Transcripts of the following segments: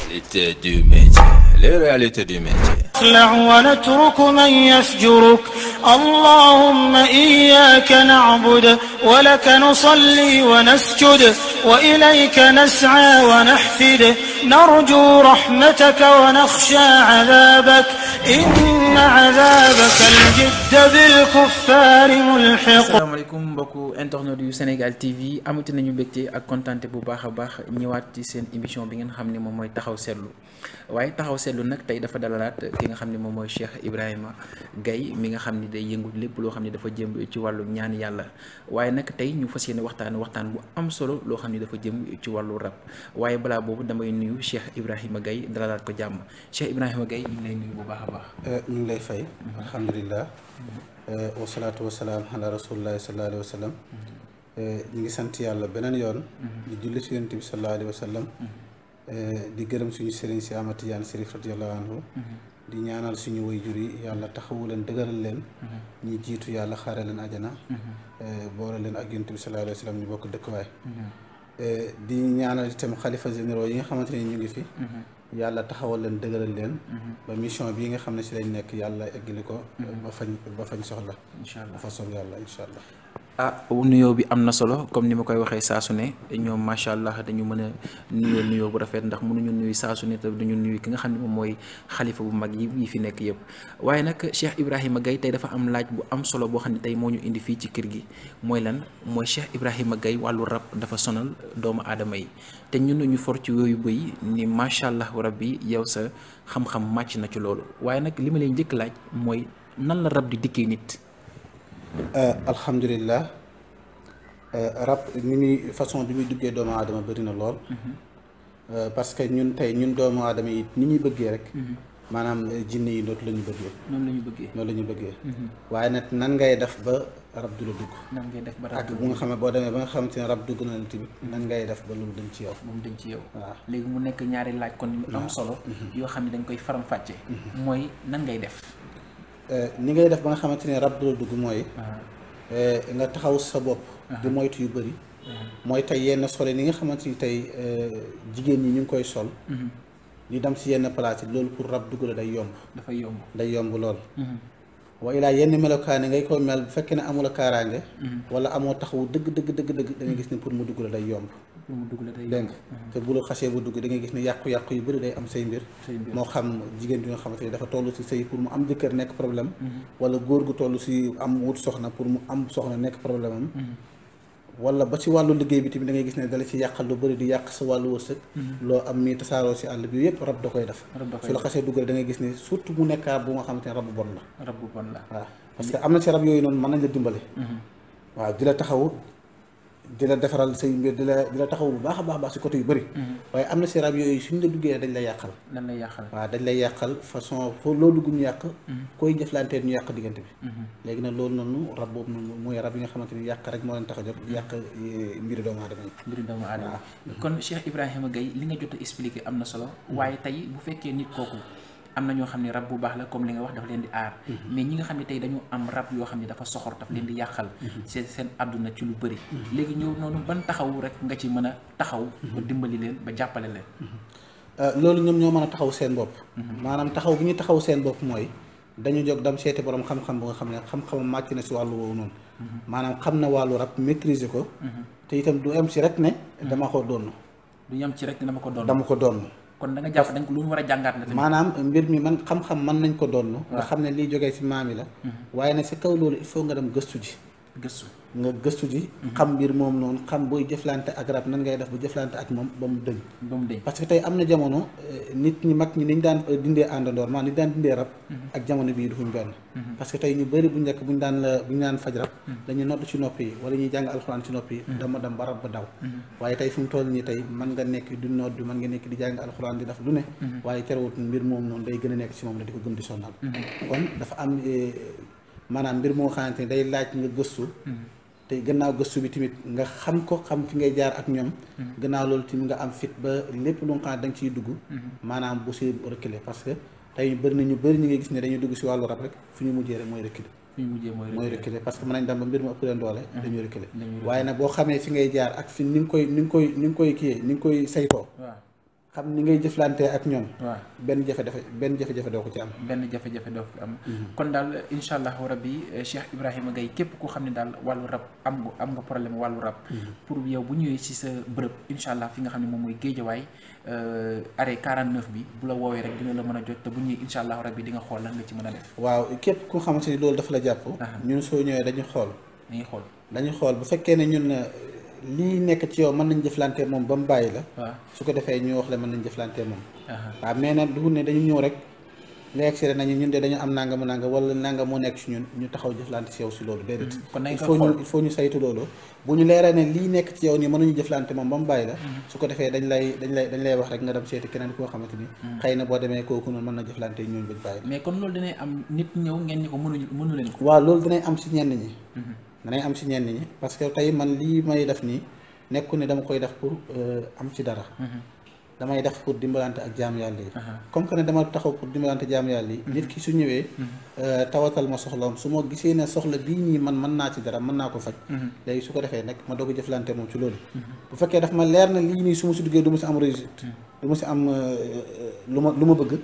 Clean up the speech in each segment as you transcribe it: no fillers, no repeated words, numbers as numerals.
réalité du métier. Les réalités du métier. ونترك من يفجرك اللهم إياك نعبد ولك نصلي ونسجد وإليك نسعى ونحفد نرجو رحمتك ونخشى عذابك إن عذابك الجد بالكفار ملحق. asalaamaaleykum mbokku internet yu Sénégal TV amati nañu mbégte ak kontaante bu baax a baax ñëwaat ci seen émission bi ngeen xam ne moom mooy taxaw seetlu waaye taxaw seetlu nag tey dafa dalalaat ki nga xam ne moom mooy Cheikh Ibrahima Gaye mi nga xam ne day yëngu lépp loo xam ne dafa jëm ci wàllu ñaan yàlla waaye nag tey ñu fas yéene waxtaan bu am solo loo xam ne dafa jëm ci wàllu rab waaye balaa boobu damay nuyu Cheikh Ibrahima Gaye dalalaat ko jàmm Cheikh Ibrahima Gaye ñu ngi lay nuyu bu baax a baax. ñu ngi lay fay. alhamdulilah. wasalaatu wasalaam ala rasulillahi sallallahu alayhi wa sallam. ñu ngi sant yàlla beneen yoon. di julli ci yonent bi sallallahu alayhi wa sallam. di gërëm suñu sëriñ si Ahmad Tijaan Sërif radiyallahu anhu. di ñaanal suñu waajur yi yàlla taxawu leen dëgëral leen. ñi jiitu yàlla xaare leen ajana. boole leen ak yonent bi sallallahu alayhi wa sallam ñu bokk dëkkuwaay. di ñaanal itam xalifa généraux yi nga xamante ne ñu ngi fi. yàlla taxawal leen dëgëral leen. ba mission bii nga xam ne si lañ nekk yàlla eggali ko. ba fañ soxla. incha allah fa soog yàlla incha allah. nuyoo bi am na solo comme ni ma koy waxee saa su ne ñoom macha allah dañu mën a nuyoo bu rafet ndax mënuñu nuyu saa su ne te duñu nuyu ki nga xam ne moom mooy xalifa bu mag yi fi nekk yëpp. waaye nag Cheikh Ibrahima Gaye tey dafa am laaj bu am solo boo xam ne tey moo ñu indi fii ci kër gi mooy lan mooy Cheikh Ibrahima Gaye wàllu rab dafa sonal doomu aadama yi te ñun ñu for ci yooyu bëy ni macha allah rabbi yow sa xam-xam màcc na ci loolu waaye nag li ma lay njëkk laaj mooy nan la rab di dikkee nit. alhamdulilah rab ni muy façon bi muy duggee doomu aadama bëri na lool. parce que ñun doomu aadama yi ni ñuy bëggee rek. maanaam jinne yi dootu la ñu bëggee. noonu la ñu bëggee. waaye nag nan ngay def ba rab du la dugg. nan ngay def ba rab ak bu nga xam ne boo demee ba nga xamante ne rab dugg na la tamit nan ngay def ba loolu dañ ci yow. moom dañ ci yow. waaw léegi mu nekk ñaari laaj kon yu am solo. yoo xam ne dañ koy faram-fàcce. mooy nan ngay def. ni ngay def ba nga xamante ne rab du la dugg mooy. nga taxaw sa bopp. di moytu yu bëri. mooy tey yenn solo ni nga xamante ni tey jigéen ñi ñu ngi koy sol. di dem si yenn place yi loolu pour rab dugg la day yomb. dafay yomb day yomb lool. wa ilaa yenn melokaani ngay ko mel bu fekkee ne amul a kaaraange. wala amoo taxawu dëgg da ngay gis ne pour mu dugg la day yomb. dégg nga te bu la xasee bu dugg da ngay gis ne yàqu-yàqu yu bëri day am say mbir. moo xam jigéen bi nga xamante ne dafa toll si sëy pour mu am jëkkër nekk problème. wala góor gu toll si am wut soxna pour mu am soxna nekk problème am. wala ba ci wàllu liggéey bi tamit da ngay gis ne dala ci yàqal lu bëri di yàq sa wàllu wërsëg. loo am mi tasaaroo si àll bi yëpp rab da koy def. su la xasee dugg da ngay gis ne surtout mu nekk bu nga xamante ne rab bu bon la. waaw parce que am na ci rab yooyu noonu mën nañ la dimbale. waaw di la taxaw di la defaral say mbir di la taxaw bu baax a baax si côté yu bëri. waaye am na si rab yooyu suñ la duggee dañ lay yàqal. waaw dañ lay yàqal façon foo loo dugg ñu yàq. koy jëflantee ñu yàq diggante bi. léegi nag loolu noonu rab boobu noonu mooy rab yi nga xamante ni yàq rek moo leen tax a jóg yàq mbiri doomu aadama yi. kon Cheikh Ibrahima Gaye li nga jot a expliqué am na solo waaye tey bu fekkee nit kooku am na ñoo xam ne rab bu baax la comme li nga wax dafa leen di aar mais ñi nga xam ne tey dañu am rab yoo xam ne dafa soxor daf leen di yàqal seen àdduna ci lu bëri léegi ñëw noonu ban taxaw rek nga ci mën a taxaw ba dimbali leen ba jàppale leen. loolu ñoom ñoo mën a taxaw seen bopp. maanaam taxaw bi ñu taxaw seen bopp mooy dañu jóg dem seeti borom xam-xam bu nga xam ne xam-xamam màcc na si wàllu woowu noonu. maanaam xam na wàllu rab maîtriser ko. te itam du am si rek ne dama ko doon. du yem ci rek ne dama ko doon. kon da nga jàpp dañ ko lu ñu war a jàngaat la tamit. maanaam mbir mi man xam-xam mën nañ ko doon. nga xam ne liy jógee si maam yi la. waaye nag si kaw loolu il faut nga dem gëstu ji. nga gëstu ji. xam mbir moom noonu xam booy jëflante ak rab nan ngay def ba jëflante ak moom ba mu dëñ. parce que tey am na jamono nit ñi mag ñi niñ daan dindee àndandoor maanaam niñ daan dindee rab. ak jamono bii dufuñ benn. parce que tey ñu bëri bu njëkk buñ daan faj rab. dañuy nodd ci nopp yi wala ñuy jàng alxuraan ci nopp yi. dama dem ba rab ba daw. waaye tey fi mu toll nii tey mën nga nekk di nodd mën nga nekk di jàng alxuraan di def lu ne. waaye terewut mbir moom noonu day gën a nekk ci moom la di ko gën di sonal. kon dafa am maanaam mbir moo xamante ne day laaj nga gëstu. te gannaaw gëstu bi tamit nga xam ko xam fi ngay jaar ak ñoom. gannaaw loolu tamit nga am fit ba lépp lu nga xam ne da nga ciy dugg. maanaam bu si reculer parce que tey bëri na ñu bëri ñu ngi gis ne dañuy dugg si wàllu rab rek fu ñu mujjee rek mooy reculer. mooy reculer parce que mën nañ dem ba mbir mu ëpp leen doole dañuy reculer waaye nag boo xamee fi ngay jaar ak fi ni nga koy kiyee ni nga koy saytoo xam ni ngay jëflantee ak ñoom benn jafe-jafe doo ko ci am kon daal incha allahu rabbi Cheikh Ibrahima Gaye képp koo xam ne daal wàllu rab am nga problème wàllu rab pour yow bu ñëwee ci sa bërëb incha allah fi nga xam ne moom mooy Géejawaay arrêt 49 bi bu la woowee rek dina la mën a jot te bu ñëwee incha allahu rabbi di nga xool lan nga ci mën a def waaw képp ku xamante ni loolu dafa la jàpp ñun soo ñëwee dañuy xool bu fekkee ne ñun lii nekk ci yow mën nañ jëflante moom ba mu bàyyi la su ko defee ñu wax la mën nañ jëflante moom waaw mais nag du ne dañu ñëw rek nga egsi nañu ñun de dañu am nanga wala nanga moo nekk ci ñun ñu taxaw jëflante ci yow si loolu déedéet il faut ñu saytu loolu bu ñu leeree ne lii nekk ci yow nii mënuñu jëflante moom ba mu bàyyi la su ko defee dañ lay wax rek nga dem seeti keneen koo xamante ni xëy na boo demee kooku noonu mën na jëflante ñooñu bañ bàyyi la mais kon loolu danay am nit ñëw ngeen ñi ko mënu leen ko waaw loolu danay am si ñenn ñi danay am si ñenn ñi parce que tey man lii may def nii nekku ne dama koy def pour am ci dara damay def pour dimbalante ak jaam yàlla yi comme que ne dama taxaw pour dimbalante jaam yàlla yi nit ki su ñëwee tawatal ma soxlaam su ma gisee ne soxla bii nii man mën naa ci dara mën naa ko faj léegi su ko defee nag ma doog a jëflante moom ci loolu bu fekkee daf ma leer na lii nii su ma si duggee du ma si am réussite du ma si am lu ma bëgg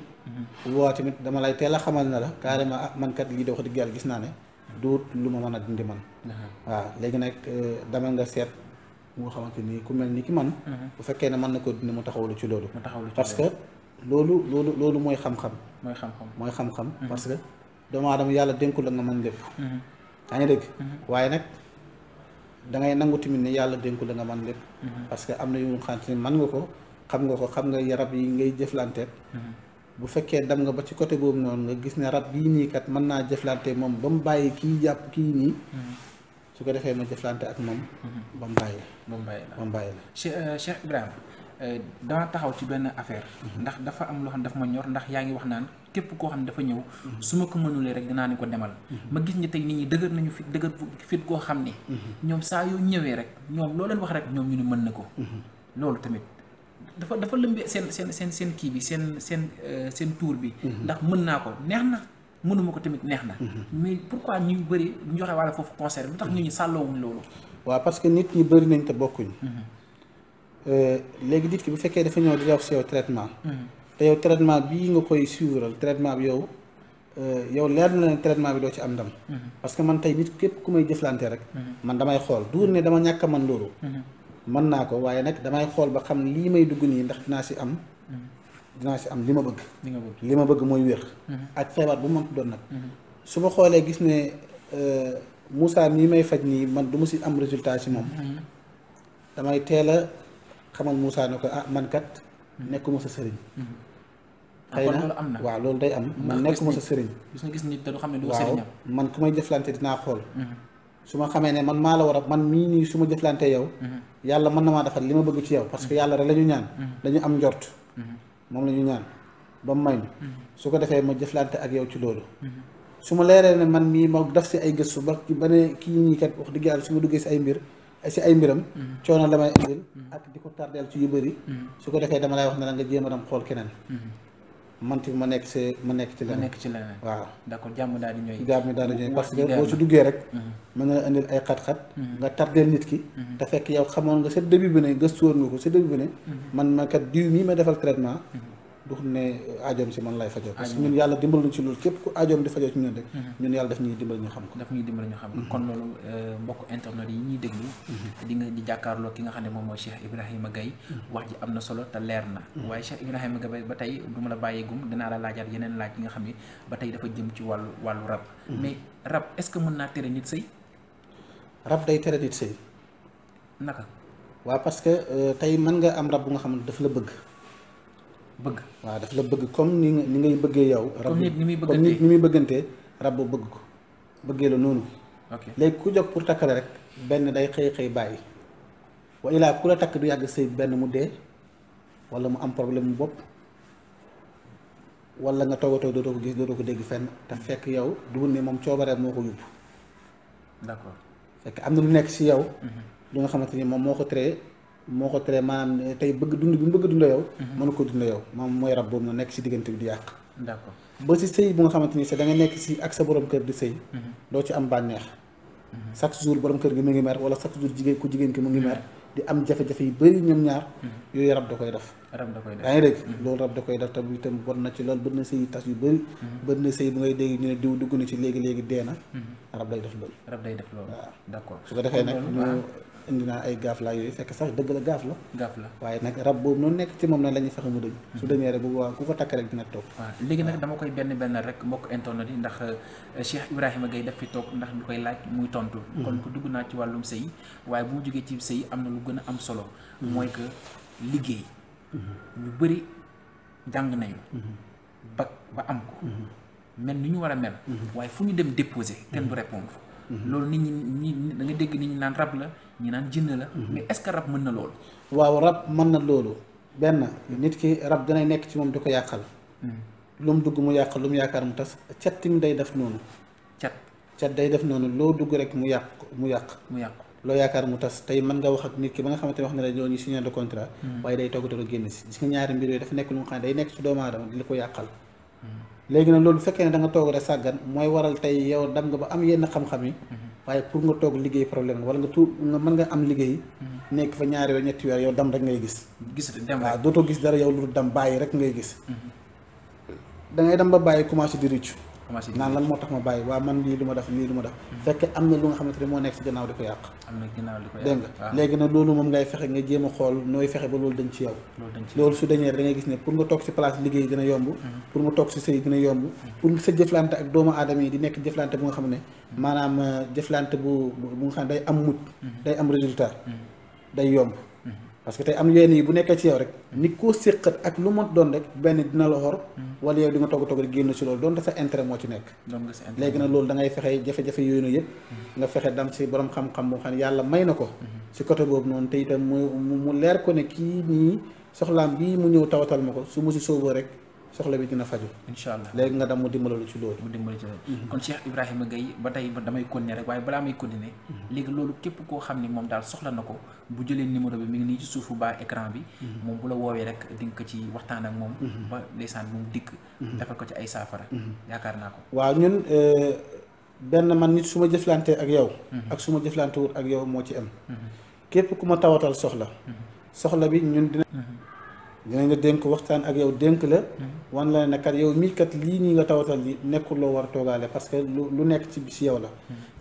waa tamit dama lay teel a xamal na la carrément man kat lii de wax dëgg yàlla gis naa ne duut lu ma mën a dindi man waaw léegi nag dama nga seet mu nga xamante ni ku mel ni ki man bu fekkee ne mën na ko dindi mu taxawlu ci loolu parce que loolu mooy xam-xam parce que doomu aadama yàlla dénkul la nga mën lépp yaa ngi dégg waaye nag dangay nangu tamit ne yàlla dénkul la nga mën lépp parce que am na yu xamante ni mën nga ko xam nga rab yi ngay jëflanteet bu fekkee dem nga ba ci côté boobu noonu nga gis ne rab bii nii kat mën naa jëflante moom ba mu bàyyi kii jàpp kii nii su ko defee ma jëflante ak moom ba mu bàyyi la Cheikh Ibrahima dama taxaw ci benn affaire ndax dafa am loo xam ne dafa ma ñor ndax yaa ngi wax naan képp koo xam ne dafa ñëw su ma ko mënulee rek dinaa ne ko demal ma gis ñi tey nit ñi dëgër nañu fit koo xam ne ñoom saa yoo ñëwee rek ñoom loo leen wax rek ñoom ñu ne mën na ko loolu tamit dafa lëmbee seen kii bi seen tour bi ndax mën naa ko neex na mënuma ko tamit neex na mais pourquoi ñu bëri ñu joxe walla foofu concert lu tax ñu sàlloowuñ loolu waaw parce que nit ñi bëri nañ te bokkuñ léegi nit ki bu fekkee dafa ñëw di def si yow traitement te yow traitement bii nga koy suivre traitement bi yow leer na leen traitement bi doo ci am ndam parce que man tey nit képp ku may jëflante rek man damay xool duur ne dama ñàkk a man loolu mën naa ko waaye nag damay xool ba xam lii may dugg nii ndax dinaa si am li ma bëgg li ma bëgg mooy wér ak feebar bu mënti doon nag su ma xoolee gis ne Moussa mii may faj nii man du ma si am résultat si moom damay teel a xamal Moussa ne ko man kat nekkuma sa sëriñ xëy na waaw loolu day am man nekkuma sa sëriñ gis nit te du xam ne du sëriñam man ku may jëflante dinaa xool su ma xamee ne man maa la war a man mii nii su ma jëflante yow yàlla mën na maa defal li ma bëgg ci yow parce que yàlla rek la ñu ñaan dañu am njort moom la ñu ñaan ba mu may ñu su ko defee ma jëflante ak yow ci loolu su ma leeree ne man mii ma def si ay gëstu ba ne kii ñii kat wax dëgg yàlla su ma duggee si ay mbiram coono la may indil ak di ko tardeel ci yu bëri su ko defee dama lay wax ne la nga jéem a dem xool keneen man tamit ma nekk ci leneen waaw d'accord jàmm daal di ñooy parce que boo si duggee rek mën na indil ay xat-xat nga tardeel nit ki te fekk yow xamoon nga sa début bi ne gëstu woon nga ko sa début bi ne man kat diw mii ma defal traitement du ne aajoom si man lay fajoo parce que ñun yàlla dimbal ñu ci loolu képp ku aajoom di fajoo ci ñun rek ñun yàlla daf ñuy dimbal ñu xam ko kon loolu mbokk internet yi ñuy déglu di nga di jàkkaarloo ki nga xam ne moom mooy Cheikh Ibrahima Gaye wax ji am na solo te leer na waaye Cheikh Ibrahima Gaye ba tey du ma la bàyyeegum dinaa la laajaat yeneen laaj yi nga xam ne ba tey dafa jëm ci wàllu rab mais rab est-ce que mën naa tere nit sëy rab day tere nit sëy naka waaw parce que tey mën nga am rab bu nga xam ne daf la bëgg waaw daf la bëgg comme ni ngay bëggee yow rab comme nit ni muy bëggantee rab bu bëgg ko bëggee la noonu léegi ku jóg pour takkale rek benn day xëy bàyyi wa ilaa ku la takk du yàgg sëy benn mu dee wala mu am problème mu bopp wala nga toogatoo dootoo ko gis dootoo ko dégg fenn te fekk yow du ne moom coobareem moo ko yóbbu d'accord fekk am na lu nekk si yow lu nga xamante ni moom moo ko tere maanaam tey bëgg dund bi mu bëgg dund yow mënu ko dund yow moom mooy rab boobu na nekk si diggante bi di yàq d'accord ba si sëy bu nga xamante ni sax da nga nekk si ak sa borom kër di sëy doo ci am bànneex chaque jour borom kër gi mu ngi mer wala chaque jour ku jigéen ki mu ngi mer di am jafe-jafe yu bëri ñoom ñaar yooyu rab da koy def yaa ngi dégg loolu rab da koy def te bu itam bon na ci loolu bëri na sëy tas yu bëri na sëy bu ngay dégg ñu ne diw dugg na ci léegi dee na rab day def loolu waaw d'accord su ko defee nag ñu indi naa ay gaaf laa yooyu fekk sax dëgg la gaaf la waaye nag rab boobu noonu nekk ci moom nag la ñuy fexe mu dëñ su dëñee rek bu waa ku ko takk rek dina toog waaw léegi nag dama koy benn rek mbokk internet yi ndax Cheikh Ibrahima Gaye daf fi toog ndax ñu koy laaj muy tontu kon ko dugg naa ci wàllum sëy waaye bu mu jógee ci sëy am na lu gën a am solo mooy que liggéey ñu bëri jàng nañu ba am ko mel ni ñu war a mel waaye fu ñu dem déposer kenn du répondre loolu nit ñi da nga dégg nit ñi naan rab la ñi naan jinn la mais est-ce que rab mën na loolu waaw rab mën na loolu benn nit ki rab danay nekk ci moom di ko yàqal lu mu dugg mu yàqal lu mu yaakaar mu tas cat tim day def noonu cat day def noonu loo dugg rek mu yàq loo yaakaar mu tas tey mën nga wax ak nit ki ba nga xamante ne wax na la ñoo ñu signé de contrat waaye day toggatoo génn si gis nga ñaari mbir yooyu dafa nekk lu nga xam ne day nekk ci doomu aadama di la ko yàqal léegi nag loolu bu fekkee ne da nga toog rek sàggan mooy waral tey yow dem nga ba am yenn xam-xam yi waaye pour nga toog liggéey problème wala nga mën nga am liggéey nekk fa ñaari weer ñetti weer yow dam rek ngay gis waaw dootoo gis dara yow lu dam bàyyi rek ngay gis da ngay dem ba bàyyi commencé di rëccu naan lan moo tax ma bàyyi waa man lii lu ma def fekke am na lu nga xamante ne moo nekk si gannaaw di ko yàq dégg nga léegi nag loolu moom ngay fexe nga jéem a xool nooy fexe ba loolu dañ ci yow loolu su dañee da ngay gis ne pour nga toog si place liggéey gën a yomb pour nga toog si sëy gën a yomb pour sa jëflante ak doomu aadama yi di nekk jëflante bu nga xam ne maanaam jëflante bu nga xam ne day am mujj day am résultat day yomb parce que tey am yenn yi bu nekkee ci yow rek nit koo séqat ak lu mot doon rek benn dina la xor wala yow di nga togg rek génn ci loolu doonte sa intérêt moo ci nekk léegi nag loolu da ngay fexe jafe-jafe yooyu noonu yëpp nga fexe dam ci borom xam-xam boo xam ne yàlla may na ko ci côté boobu noonu te itam mu leer ko ne kii nii soxlaam bii mu ñëw tawatal ma ko su mu si sóoboo rek soxla bi dina faju incha allah léegi nga dem mu dimbalalu ci loolu kon Cheikh Ibrahima Gaye ba tey damay continuer rek waaye balaa may continuer léegi loolu képp koo xam ni moom daal soxla na ko bu jëlee numéro bi mi ngi nii ci suufu baa écran bi moom bu la woowee rek di nga ko ci waxtaan ak moom ba ndeysaan bu mu dikk defal ko ci ay saafara yaakaar naa ko waaw ñun benn man nit su ma jëflantee ak yow ak su ma jëflantewut ak yow moo ci am képp ku ma tawatal soxla bi ñun dinañ la dénk waxtaan ak yow dénk la wan la ne kat yow mii kat lii nii nga tawatal li nekkul loo war a toogaale parce que lu nekk ci yow la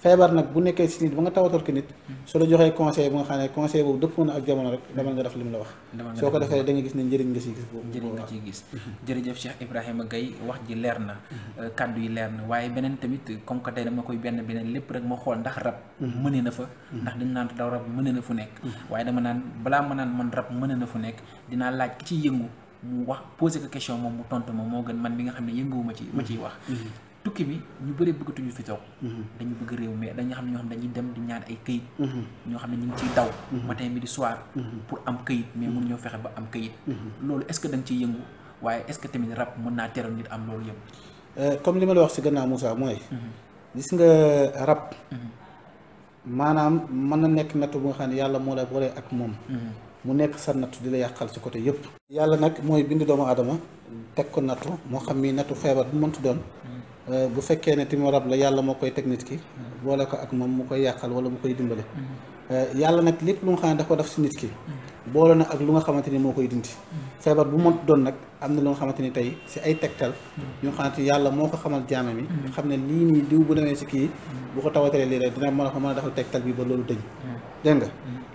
feebar nag bu nekkee si nit ba nga tawatal ko nit su la joxee conseil bu nga xam ne conseil boobu dëppoo na ak jamono rek demal nga def li mu la wax soo ko defee da nga gis ne njëriñ nga ciy gis boobu njëriñ nga ciy gis jërëjëf Cheikh Ibrahima Gaye wax ji leer na kàddu yi leer na waaye beneen tamit comme que tey dama koy beneen lépp rek ma xool ndax rab mëne na fa ndax dañ naan daw rab mëne na fu nekk waaye dama naan balaa ma naan man rab mëne na fu nekk dinaa laaj ki ci yëngu mu wax posé ko question moom mu tontu ma moo gën man mi nga xam ne yënguwuma ci ma ciy wax tukki bi ñu bëri bëggatuñu fi toog dañu bëgg réew mais dañu xam ne ñoo xam dañuy dem di ñaan ay këyit ñoo xam ne ñu ngi ciy daw matin midi soir pour am këyit mais mënuñoo fexe ba am këyit loolu est-ce que da nga ciy yëngu waaye est-ce que tamit rab mën naa teral nit am loolu yëpp comme li ma la wax si gannaaw Moussa mooy gis nga rab maanaam mën na nekk nattu bu nga xam ne yàlla moo la boole ak moom mu nekk sa nattu di la yàqal ci côté yëpp yàlla nag mooy bind doomu aadama teg ko nattu moo xam ni nattu feebar bu mëntu doon bu fekkee ne tamit rab la yàlla moo koy teg nit ki boole ko ak moom mu koy yàqal wala mu koy dimbale yàlla nag lépp lu nga xam ne da ko def si nit ki boole na ak lu nga xamante ni moo koy dindi feebar bu mëntu doon nag am na lu nga xamante ni tey si ay tegtal yu nga xamante ni yàlla moo ko xamal jaame mi xam ne lii nii diw bu demee si kii bu ko tawatalee lii rek dina mën a defal tegtal bi ba loolu dëñ dégg nga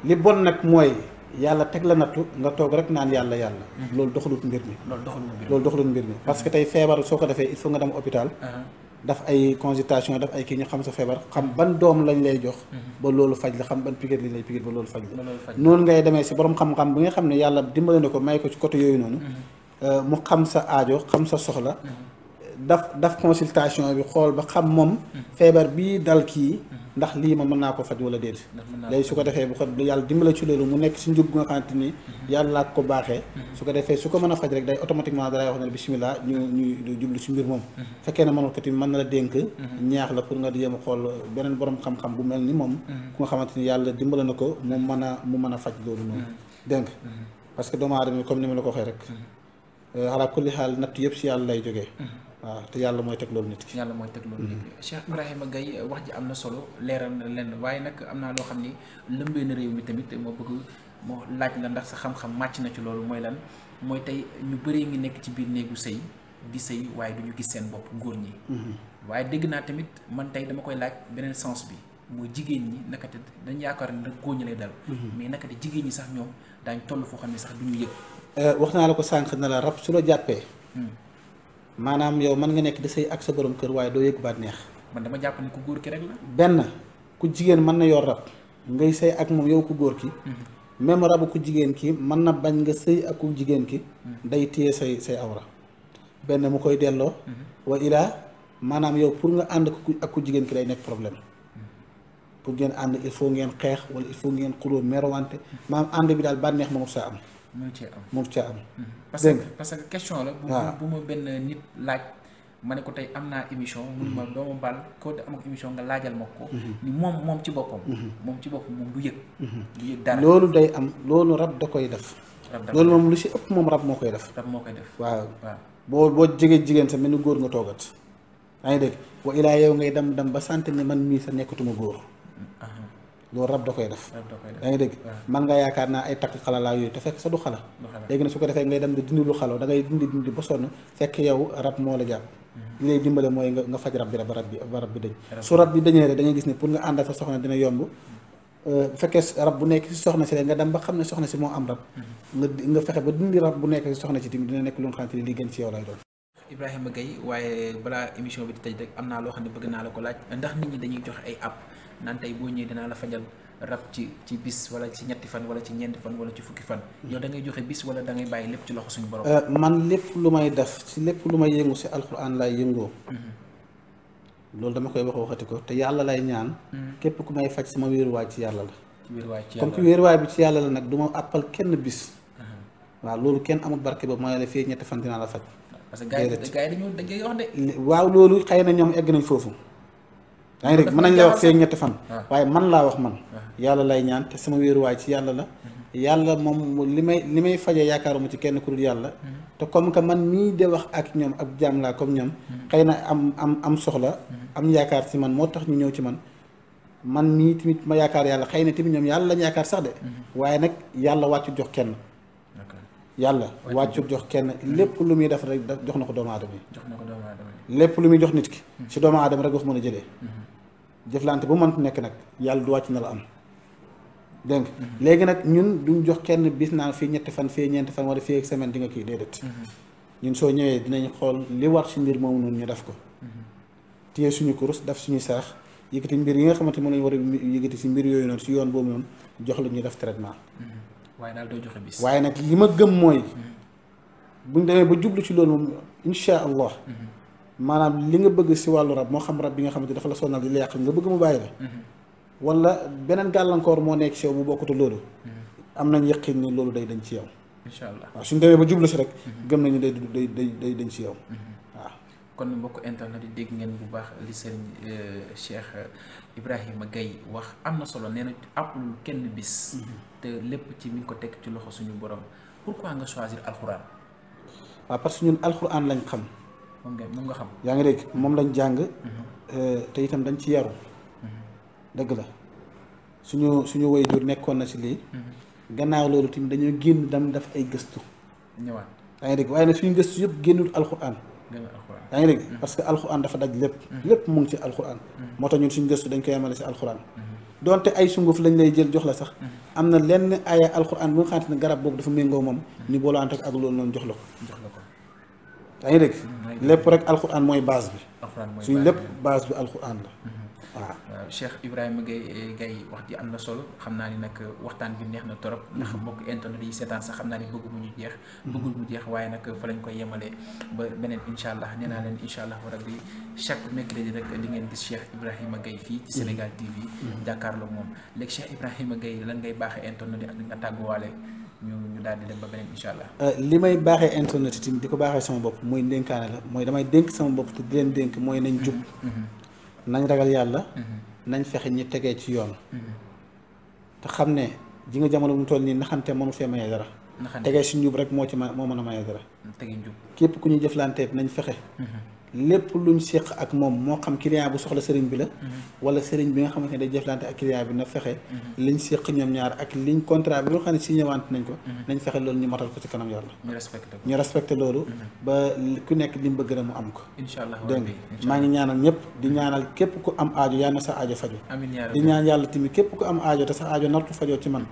li bon nag mooy yàlla teg la nattu nga toog rek naan yàlla loolu doxalut mbir mi loolu doxalut mbir mi parce que tey feebar soo ko defee il faut nga dem hôpital daf ay consultation daf ay kii ñu xam sa feebar xam ban doom lañ lay jox ba loolu faj la xam ban piqûre lañ lay piqûre ba loolu faj la noonu ngay demee si borom xam-xam bi nga xam ne yàlla dimbale na ko may ko ci côté yooyu noonu mu xam sa aajo xam sa soxla daf consultation bi xool ba xam moom feebar bii dal kii ndax lii ma mën naa ko faj wala déet léegi su ko defee bu ko yàlla dimbale ci loolu mu nekk si njub nga xamante ni yàlla laa ko baaxee su ko defee su ko mën a faj rek day automatiquement dalay wax ne bismillah ñu jublu si mbir moom fekkee ne mënul ko tamit mën na la dénk ñaax la pour nga di yem a xool beneen borom xam-xam bu mel ni moom ku nga xamante ni yàlla dimbale na ko mu mën a faj loolu noonu dégg nga parce que doomu aadama comme ni ma la ko waxee rek ala kulli xaal natt yëpp si yàlla lay jógee. waaw te yàlla mooy teg loolu nit ki. yàlla mooy teg loolu nit ki. Cheikh Ibrahima Gaye wax ji am na solo leeral na lenn waaye nag am naa loo xam ni lëmbee na réew mi tamit moo bëgg moo laaj la ndax sa xam-xam màcc na ci loolu mooy lan mooy tey ñu bëree ngi nekk ci biir néegu sëy di sëy waaye du ñu gis seen bopp góor ñi. waaye dégg naa tamit man tey dama koy laaj beneen sens bi mooy jigéen ñi naka te dañ yaakaar ne nag góor ñi lay dal. mais naka te jigéen ñi sax ñoom daañ toll foo xam ne sax du ñu yëg. wax naa la ko sànq na la rab su la jàppee. maanaam yow mën nga nekk di sëy ak sa borom kër waaye doo yëg baat neex. man dama jàpp ne ku góor ki rek la. benn ku jigéen mën na yor rab ngay sëy ak moom yow ku góor ki. même rabu ku jigéen ki mën na bañ nga sëy ak ku jigéen ki. day téye say awra. benn mu koy delloo. wa ilaa maanaam yow pour nga ànd ak ku jigéen ki day nekk problème. pour ngeen ànd il faut ngeen xeex wala il faut ngeen xuloo merowante maanaam ànd bi daal bànneex mënut saa am. mënut cee am. parce que question la. bu ma benn nit laaj ma ne ko tey am naa émission. mun ma doo ma baal koo am ak émission nga laajal ma ko. ni moom ci boppam. moom du yëg. du yëg dara loolu day am loolu rab da koy def. loolu moom lu si ëpp moom rab moo koy def. waaw boo jegee jigéen sa mel ni góor nga toogat. yaa ngi dégg wa ilaa yow ngay dem ba sant ne man mii sa nekkatuma góor. loolu rab da koy def. yaa ngi dégg man nga yaakaar naa ay takk xala laa yooyu te fekk sa du xala. léegi nag su ko defee ngay dem di dindi lu xaloo da ngay dindi ba sonn fekk yow rab moo la jàpp. li lay dimbale mooy nga faj rab bi ba rab bi dañ. su rab bi dañee rek da ngay gis ne pour nga ànd ak sa soxna dina yomb. bu fekkee rab bu nekk si soxna si rek nga dem ba xam ne soxna si moo am rab. nga fexe ba dindi rab bu nekk si soxna si tamit dina nekk lu nga xamante ni li gën ci yow lay doon. Ibrahima Gaye waaye balaa émission bi di tëj rek am naa loo xam ne bëgg naa la ko laaj ndax nit ñi dañuy joxe ay app naan tey boo ñëwee dinaa la fajal rab ci bis wala ci ñetti fan wala ci ñeenti fan wala ci fukki fan. yow da ngay joxe bis wala da ngay bàyyi lépp ci loxo suñu borom. man lépp lu may def si lépp lu may yëngu si alxuraan laay yëngoo. loolu dama koy waxati ko te yàlla lay ñaan. képp ku may faj sama wéeruwaay ci yàlla la. comme que wéeruwaay bi ci yàlla la nag du ma àppal kenn bis. waaw loolu kenn amul barke boobu mooy la fii ñetti fan dinaa la faj. parce que gars yi dañuy wax de. waaw loolu xëy na ñoom egg nañ foofu. yaa ngi dégg mën nañ la wax fee ñetti fan. waaye man laa wax man. yàlla lay ñaan te sama wéeruwaay ci yàlla la. yàlla moom li may fajee yaakaaruma ci kenn ku dul yàlla. te comme que man mii de wax ak ñoom ab jaam laa comme ñoom. xëy na am soxla. am yaakaar ci man moo tax ñu ñëw ci man mii tamit ma yaakaar yàlla xëy na tamit ñoom yàlla lañ yaakaar sax de. waaye nag yàlla wàccu jox kenn. yàlla wàccu jox kenn lépp lu muy def rek jox na ko doomu aadama yi. lépp lu muy jox nit ki. si doomu aadama rek nga ko mën a jëlee. jëflante bu mënti nekk nag yàlla du wàcc na la am. dégg nga léegi nag ñun duñ jox kenn bis naan fii ñetti fan fii ñeenti fan wala fii ak semaine di nga kii déedéet. ñun soo ñëwee dinañ xool li war si mbir moomu noonu ñu def ko. téye suñu kurus def suñuy sarax yëkkati mbir yi nga xamante moom lañu war a yëkkati si mbir yooyu noonu si yoon boobu noonu jox la ñu def traitement. waaye daal doo joxe bis. waaye nag li ma gëm mooy. buñ demee ba jublu ci loolu moom incha allah. maanaam li nga bëgg si wàllu rab moo xam rab bi nga xamante dafa la sonal di la yàq nga bëgg mu bàyyi la. wala beneen gàllankoor moo nekk ci yow bu bokkatu loolu. am nañ yaqin ni loolu day dañ ci yow. incha allah waaw suñ demee ba jublu si rek. gëm nañu day dañ ci yow. waaw kon mbokk internet yi dégg ngeen bu baax li sëriñ Cheikh Ibrahima Gaye wax am na solo nee na àppul kenn bis. te lépp ci mi ngi ko teg ci loxo suñu borom pourquoi nga choisir alxuraan. waaw parce que ñun alxuraan lañ xam. moom nga xam. yaa ngi dégg moom lañ jàng. te itam dañ ci yaru. dëgg la suñu waajur nekkoon na si lii. gannaaw loolu tamit dañoo génn dem def ay gëstu. ñëwaat yaa ngi dégg waaye nag suñu gëstu yëpp génnul alxuraan. yaa ngi dégg parce que alxuraan dafa daj lépp. lépp mu ngi ci alxuraan. moo tax ñun suñu gëstu dañ koy yemale si alxuraan. donte ay sunguf lañ lay jël jox la sax. am na lenn aaya alxuraan bu nga xamante ne garab boobu dafa méngoo moom. ñu boolante ak loolu noonu jox la ko. yaa ngi dégg lépp rek alxuraan mooy base bi. suñu lépp base bi alxuraan la. waaw Cheikh Ibrahima Gaye wax ji am na solo xam naa ni nag waxtaan bi neex na torop ndax mbokk internet yi seetaan sax xam naa ni bëgg mu ñu jeex bëggul mu jeex waaye nag fa lañ koy yemalee ba beneen incha allah nee naa leen incha allah rabbi chaque mercredi rek di ngeen gis Cheikh Ibrahima Gaye fii ci Sénégal TV jàkkaarloo moom léegi Cheikh Ibrahima Gaye lan ngay baaxee internet yi ak nga tàgguwaale ñu daal di dem ba beneen incha allah. li may baaxee internet yi tamit di ko baaxee sama bopp mooy ndénkaane la mooy damay dénk sama bopp te di leen dénk mooy nañ jub nañ ragal yàlla. nañ fexe ñi tegee ci yoon. te xam ne ji nga jamono bu mu toll nii naxante mënu fee maye dara. tegee si njub rek moo mën a maye dara. tege njub képp ku ñu jëflanteet nañ fexe. lépp luñ séq ak moom moo xam client bu soxla sëriñ bi la. wala sëriñ bi nga xamante ne day jëflante ak client bi na fexe. liñ séq ñoom ñaar ak liñ contrat bi nga xam ne signé wante nañ ko. nañ fexe loolu ñu matal ko ci kanam yàlla. ñu respecté loolu. ba ku nekk li mu bëgg mu am ko. incha allah dégg nga maa ngi ñaanal ñëpp di ñaanal képp ku am aajo yal na sa aajo faju di ñaan yàlla tamit képp ku am aajo te sa aajo nartu fajoo ci man.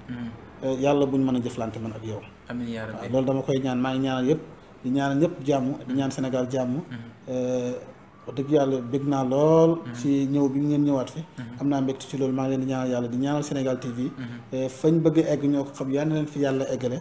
yàlla buñ mën a jëflante man ak yow. waaw loolu dama koy ñaan maa ngi ñaanal yëpp di ñaanal ñëpp jàmm di ñaan Sénégal jàmm. wax dëgg yàlla bég naa lool ci ñëw bi ngeen ñëwaat fi am naa mbégte ci loolu maa ngi leen di ñaanal yàlla di ñaanal Sénégal TV fañ bëgg a egg ñoo ko xam yal na leen fi yàlla eggale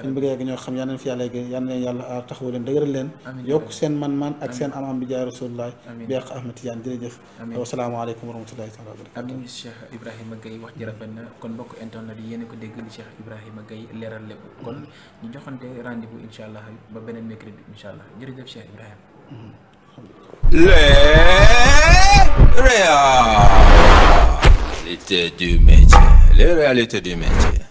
fañ bëgg a egg ñoo ko xam yal na leen fi yàlla eggale yal na leen yàlla aar taxawu leen dëgëral leen yokk seen man-man ak seen am bi jaay Rasulullah bi yàq Ahmed Tidiane jërëjëf wasalaamaaleykum wa rahmatullahi taala wa barakatuh. amiin Cheikh Ibrahima Gaye wax ji rafet na kon mbokk internet yi yéen ko dégg li Cheikh Ibrahima Gaye leeral lépp kon ñu joxante rendez-vous incha allah ba beneen mercredi incha allah jërëjëf Cheikh Ibrahima. Les réalités du métier. Les réalités du métier.